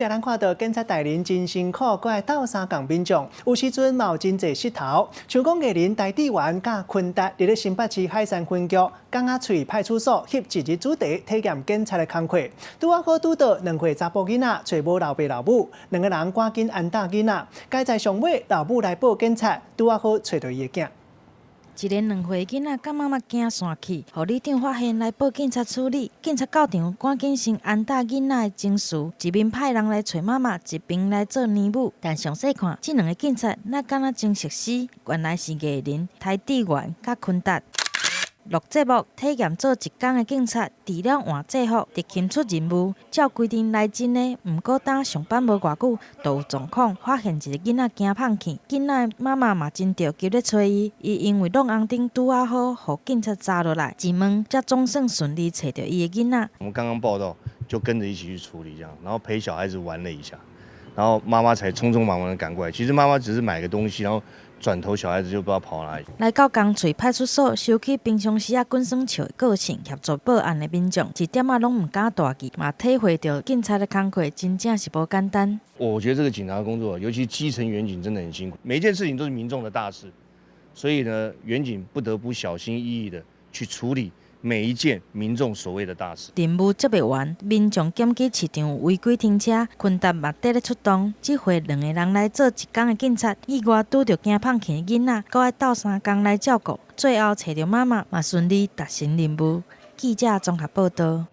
咱看到警察大人真辛苦，閣愛鬥相共民眾，有時陣嘛有真濟失頭。像講藝人邰智源佮坤達佇咧新北市海山分局港仔喙派出所翕一日主題體驗警察的工課，拄仔好拄著兩歲查埔囡仔揣無老爸老母，兩个人趕緊安搭囡仔，佳哉上尾老母來報警察，拄仔好揣著伊的囝。一个兩歲囡仔佮媽媽驚散去，予里長發現來報警察處理。警察到場，趕緊先安搭囡仔的情緒，一邊派人來揣媽媽，一邊來做娘母。但詳細看，這兩个警察哪敢若真熟悉？原來是藝人邰智源佮坤達。錄節目體驗做一工的警察，除了換制服、執勤出任務，照規定來真的。毋過當上班無偌久，就有狀況，發現一个囡仔驚麭去，囡仔的媽媽嘛真著急咧揣伊，伊因為挵紅燈拄仔好，予警察查落來，一問才總算順利揣著伊的囡仔。我們剛剛報到，就跟著一起去處理，這樣，然後陪小孩子玩了一下，然後媽媽才匆匆忙忙的趕過來。其實媽媽只是買個東西，然後轉頭小孩子就不知道跑哪裡。來到江翠派出所收起平常時仔滾耍笑的個性，協助報案的民眾一點仔攏毋敢大意，嘛體會著警察的工課真正是無簡單。我覺得這個警察工作，尤其基層員警真的很辛苦，每一件事情都是民眾的大事，所以呢，員警不得不小心翼翼的去處理每一件民眾所謂的大事。任務接袂完，民眾檢舉市場違規停車，坤達嘛綴咧出動。這回兩個人來做一工的警察，意外拄著驚麭去的囡仔，閣愛鬥相共來照顧，最後揣著媽媽，嘛順利達成任務。記者綜合報導。